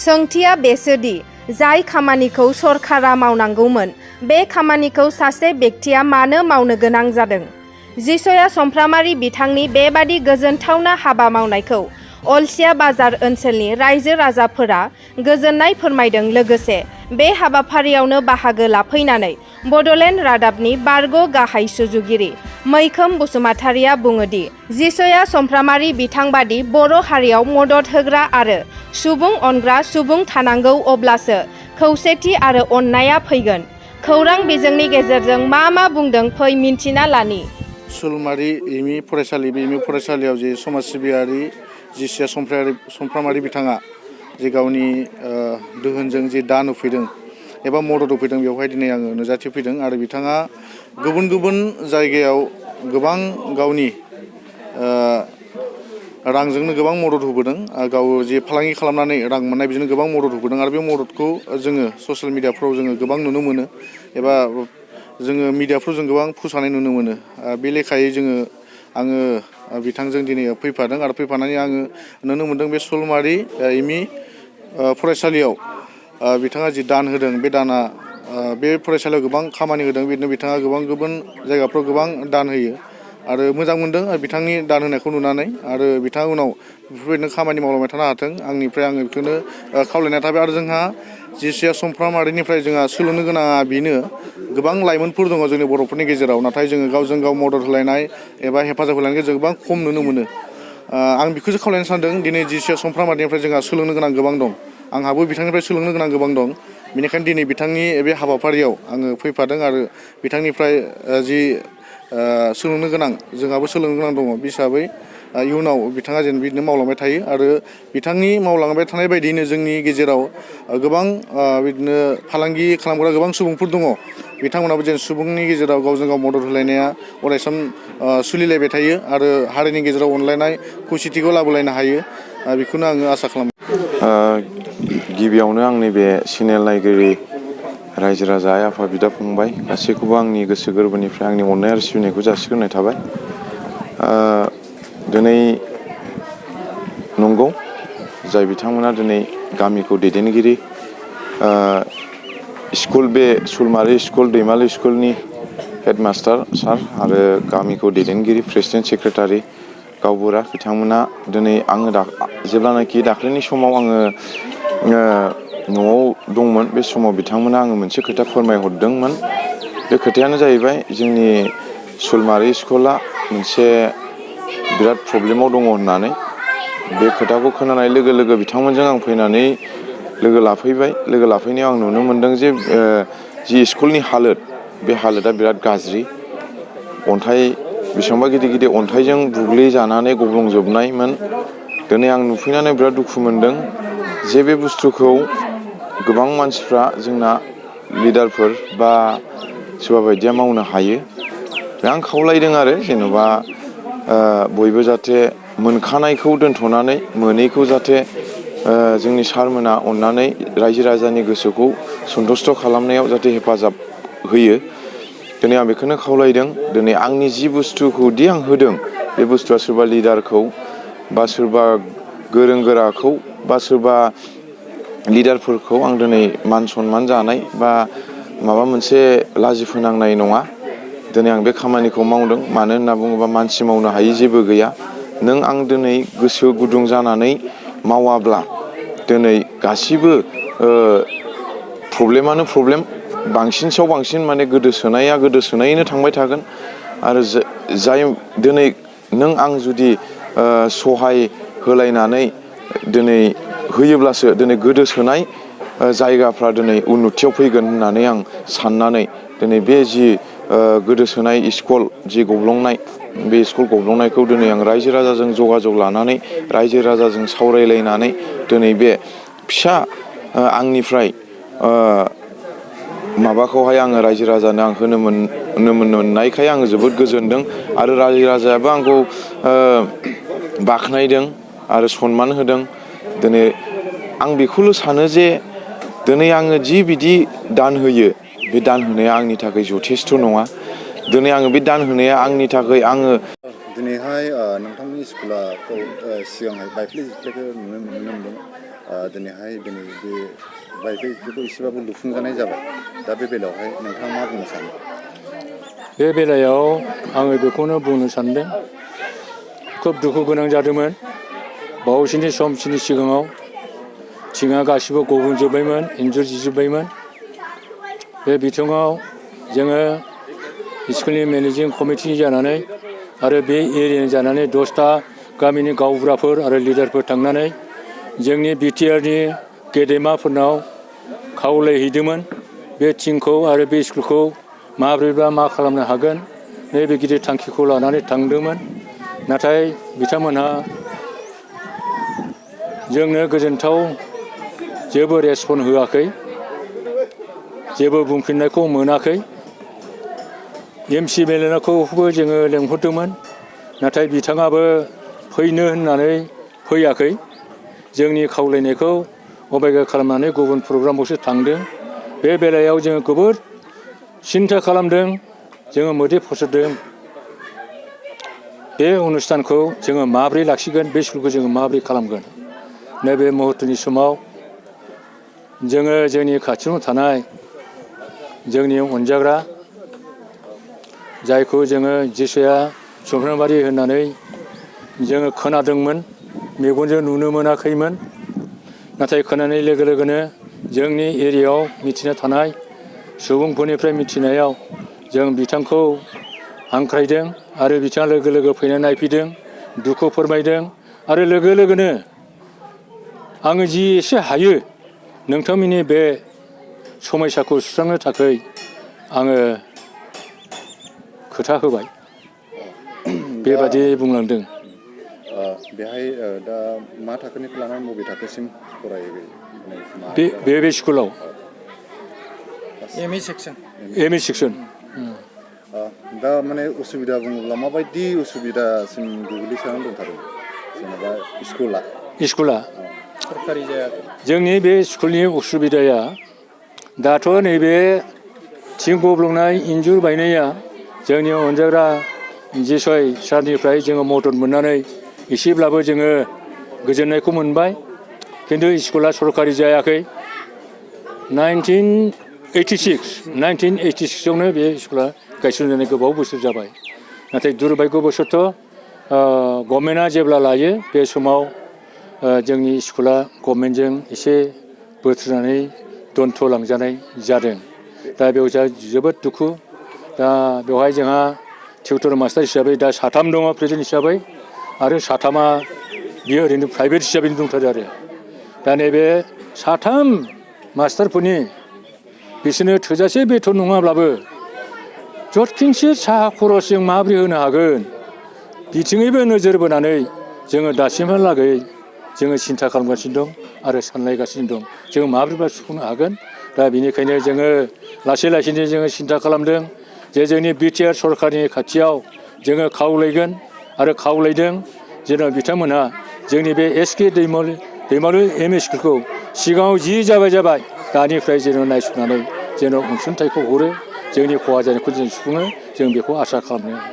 सोंथिया बेसोदि जाय खामानिखौ सरकारा मावनांगौमोन बे खामानिखौ सासे बेक्तिया मानो मावनो गोनां जादों? जिसया समफ्रामारि बिथांनि बेबादि गोजोनथावना हाबा मावनायखौ अलसिया बाजार ओनसोलनि रायजो राजाफोरा गोजोननाय फोरमायदों। लोगोसे बे हाबाफारियावनो बाहागो लाफैनानै बडलेण्ड रादाबनि बारग' गाहाय सुजुगिरि मैखोम बसुमतारिया बुङोदि जिसया समफ्रामारि बिथांबादि बर' हारियाव मदद होग्रा आरो सुबुं अनग्रा सुबुं थानांगौ, अब्लासो खौसेथि आरो अननाया फैगोन। खौरां बिजोंनि गेजेरजों मा बुंदों फै मिन्थिना लानि। सुलमारि एमइ फरायसालि, बे एमइ फरायसालियाव जे समाज सिबियारि जिसया समफ्रामारि बिथाङा जे गावनि दोहोनजों जे दान होफैदों एबा मदद होफैदों, बेवहाय दिनै आङो नुजाथिफैदों। आरो बिथाङा गुबुन गुबुन जायगायाव गोबां गावनि रांजोंनो गोबां मदद होबोदों। गाव जे फालांगि खालामनानै रां मोननाय बिजोंनो गोबां मदद होबोदों। आरो बे मददखौ जोङो ससियेल मिडियाफ्राव जोङो गोबां नुनो मोनो एबा जोङो मिडियाफ्राव जों गोबां फोसावनाय नुनो मोनो। बे लेखायै आङो बिथांजों दिनै फैफादों आरो फैफानानै आङो नुनो मोनदों बे सुलमारि एमइ फरायसालियाव बिथाङा जि दान होदों, बे दाना बे फरायसालियाव गोबां खामानि होदों। बिदिनो बिथाङा गोबां गुबुन जायगाफ्राव गोबां दान होयो आरो मोजां मोनदों बिथांनि दान होनायखौ नुनानै। आरो बिथाङा उनाव बेफोरबायदिनो खामानि मावलांबाय थानो हाथों, आंनिफ्राय आङो बेखौनो खावलायनाय थाबाय। आरो जोंहा जिसया समफ्रामारिनिफ्राय जोंहा सोलोंनो गोनाङा बेनो, गोबां लाइमोनफोर दङ जोंनि बर'फोरनि गेजेराव, नाथाय जोङो गावजों गाव मदद होलायनाय एबा हेफाजाब होलायनायखौ जों गोबां खम नुनो मोनो। आं बेखौसो खावलायनो सानदों, दिनै जिसया समफ्रामारिनिफ्राय जोंहा सोलोंनो गोनां गोबां दं। आंहाबो बिथांनिफ्राय सोलोंनो गोनां गोबां दं। बेनिखायनो दिनै बिथांनि बे हाबाफारियाव आङो फैफादों आरो बिथांनिफ्राय जि सोलोंनो गोनां, जोंहाबो सोलोंनो गोनां दङ। बे हिसाबै इयुनाव बिथाङा जेन बिदिनो मावलांबाय थायो आरो बिथांनि मावलांबाय थानाय बायदियैनो जोंनि गेजेराव गोबां बिदिनो फालांगि खालामग्रा गोबां सुबुंफोर दङ। बिथांमोनाबो जेन सुबुंनि गेजेराव गावजों गाव मदद होलायनाया अरायसम सोलिलायबाय थायो आरो हारिनि गेजेराव अनलायनाय खौसेथिखौ लाबोलायनो हायो, बेखौनो आङो आसा खालामो। गिबियावनो आंनि बे चेनेल नायगिरि रायजो राजा, आइ आफा, बिदा फंबाय गासैखौबो आंनि गोसो गोरबोनिफ्राय आंनि अननाय आरो सिबिनायखौ जासिग्रोनाय थाबाय। दिनै नंगौ, जाय बिथांमोना दिनै गामिखौ दैदेनगिरि, स्कुल, बे सुलमारि स्कुल, दैमालु स्कुलनि हेडमास्टार सार आरो गामिखौ दैदेनगिरि प्रेसिडेन्ट सेक्रेटारि गावबुरा, बिथांमोना दिनै आङो जेब्लानाखि दाख्लैनि समाव आङो न'आव दंमोन, बे समाव बिथांमोना आङो मोनसे खोथा फोरमायहरदोंमोन। बे खोथायानो जाहैबाय, जोंनि सुलमारि स्कुला मोनसे बिराद प्रब्लेमाव दङ होननानै। बे खोथाखौ खोनानाय लोगो लोगो बिथांमोनजों आं फैनानै लोगो लाफैबाय। लोगो लाफैनायाव आं नुनो मोनदों जे जि स्कुलनि हालोद, बे हालोदा बिराद गाज्रि। अन्थाइ, बेसेबांबा गिदिर गिदिर अन्थाइजों बुग्लिजानानै गब्लंजोबनायमोन। दिनै आं नुफैनानै बिराद दुखु मोनदों जे बे बुस्थुखौ गोबां मानसिफ्रा, जोंना लिडारफोर बा सोरबा बायदिया मावनो हायो। आं खावलायदों आरो जेन'बा बयबो जाहाथे मोनखानायखौ दोनथ'नानै मोनैखौ जाहाथे जोंनि सारमोना अननानै रायजो राजानि गोसोखौ सन्थुष्ट' खालामनायाव जाहाथे हेफाजाब होयो। दिनै आं बेखौनो खावलायदों। दिनै आंनि जि बुस्थुखौ दि आं होदों, बे बुस्थुआ सोरबा लिडारखौ बा सोरबा गोरों गोराखौ बा सोरबा लिडारफोरखौ आं दिनै मान सनमान जानाय बा माबा मोनसे लाजि फोनांनाय नङा। दिनै आं बे खामानिखौ मावदों। मानो होनना बुङोबा मानसि मावनो हायि जेबो गैया। नों आं दिनै गोसो गुदुं जानानै मावाब्ला दिनै गासिबो प्रब्लेमानो प्रब्लेम, बांसिन सायाव बांसिन माने गोदोसोनाया गोदोसोनायैनो थांबाय थागोन। आरो जाय दिनै नों आं जुदि सहाय होलायनानै दिनै होयोब्लासो दिनै गोदोसोनाय जायगाफ्रा दिनै उन्नतियाव फैगोन होननानै आं साननानै दिनै बे जि गोदोसोनाय स्कुल जि गब्लंनाय, बे स्कुल गब्लंनायखौ दिनै आं रायजो राजाजों जगाजग लानानै, रायजो राजाजों सावरायलायनानै दिनै बे फिसा आंनिफ्राय माबाखौहाय आङो रायजो राजानो आं होनो मोननायखाय आङो जोबोद गोजोनदों। आरो रायजो राजायाबो आंखौ बाख्नायदों आरो सनमान होदों। दिनै आं बेखौल' सानो जे दिनै आङो जि बिदि दान होयो, बे दान होनाया आंनि थाखाय जथेस्थ' नङा। दिनै आङो बे दान होनाया आंनि थाखाय दिनैहाय नोंथांनि स्कुलाखौ सिगांहाय बायफ्ले जिफ्लेखौ नुनो मोनदों। दिनैहाय दिनै बे बायफैखौ एसेबाबो लुफुंजानाय जाबाय दा बे बेलायावहाय नोंथाङा मा बुंनो सानो? बे बेलायाव आङो बेखौनो बुंनो सानदों खोब दुखु गोनां जादोंमोन बावैसोनि समसिनि सिगाङाव थिङा गासिबो गब्लंजोब्बायमोन इन्जुर जिजोब्बायमोन बे बिथिङाव जोङो स्कुलनि मेनेजिं कमिटि जानानै आरो बे एरियानि जानानै 10टा गामिनि गावबुराफोर आरो लिडारफोर थांनानै जोंनि बिटिआरनि गेदेमाफोरनाव खावलायहैदोंमोन बे थिंखौ आरो बे स्कुलखौ माब्रैबा मा खालामनो हागोन नैबे गिदिर थांखिखौ लानानै थांदोंमोन नाथाय बिथांमोनहा जोंनो गोजोनथाव जेबो रेसपन्स होआखै जेबो बुंफिननायखौ मोनाखै एमसि मेलेनाखौबो जोङो लेंहरदोंमोन नाथाय बिथाङाबो फैनो होननानै फैयाखै जोंनि खावलायनायखौ अबयगा खालामनानै गुबुन प्रग्रामावसो थांदों बे बेलायाव जोङो जोबोद सिन्था खालामदों जोङो मोदै फसरदों बे अनुस्थानखौ जोङो माब्रै लाखिगोन बे स्कुलखौ जोङो माब्रै खालामगोन नैबे मुहुर्तनि समाव जोङो जोंनि खाथियाव थानाय जोंनि अनजाग्रा जायखौ जोङो जिसुआ सुमफ्रामारि होननानै जोङो खोनादोंमोन मेगनजों नुनो मोनाखैमोन नाथाय खोनानाय लोगो लोगोनो जोंनि एरियायाव मिथिना थानाय सुबुंफोरनिफ्राय मिथिनायाव जों बिथांखौ हांख्रायदों आरो बिथाङा लोगो लोगो फैनानै नायफैदों दुखु फोरमायदों आरो लोगो लोगोनो आङो जि एसे हायो नोंथांमोननि बे समस्याखौ सुस्रांनो थाखाय आङो खोथा होबाय बेबादि बुंलांदों बेहाय दा मा थाखोनिफ्राय लानानै बबे थाखोसिम फरायो बे स्कुलाव एम इ सेक्सन दा माने उसुबिदा बुङोब्ला माबायदि उसुबिदासिम गोग्लैसोनानै दंथारो जेनेबा स्कुला सरकारि जायाखै जोंनि बे स्कुलनि उसुबिदाया दाथ' नैबे थिं गब्लंनाय इन्जुर बायनाया जोंनि अनजाग्रा जिसय सारनिफ्राय जोङो मदद मोननानै एसेब्लाबो जोङो गोजोननायखौ मोनबाय खिन्थु स्कुला सरकारि जायाखै 1986आवनो बे स्कुला गायसनजानाय गोबाव बोसोर जाबाय नाथाय दुर्भाग्यबसत गभर्नमेन्टआ जेब्ला लायो बे समाव जोंनि स्कुला गभर्नमेन्टजों एसे बोथ्रोनानै दोनथ'लांजानाय जादों दा बेयाव जोबोद दुखु दा बेवहाय जोंहा टिउटर मास्टार हिसाबै दा 3 दङ प्रेजेन्ट हिसाबै आरो 3 बियो ओरैनो प्राइभेट हिसाबै दंथारो आरो दा नैबे 3 मास्टारफोरनि बिसोरनो थोजासे बेथन नङाब्लाबो जथखिनसे साहा खरस जों माबोरै होनो हागोन बिथिङैबो नोजोर बोनानै जोङो दासिमहालागै जोङो सिन्था खालामगासिनो दं आरो सानलायगासिनो दं जों माबोरैबा सुफुंनो हागोन दा बेनिखायनो जोङो लासै लासैनो जोङो सिन्था खालामदों जे जोंनि बिटिआर सरकारनि खाथियाव जोङो खावलायगोन आरो खावलायदों जेन' बिथांमोनहा जोंनि बे एसके दैमालु एम इ स्कुलखौ सिगाङाव जि जाबाय दानिफ्राय जेन' नायस'नानै जेन' अनसुंथाइखौ हरो जोंनि खहा जानायखौ जों सुफुङो जों बेखौ आसा खालामो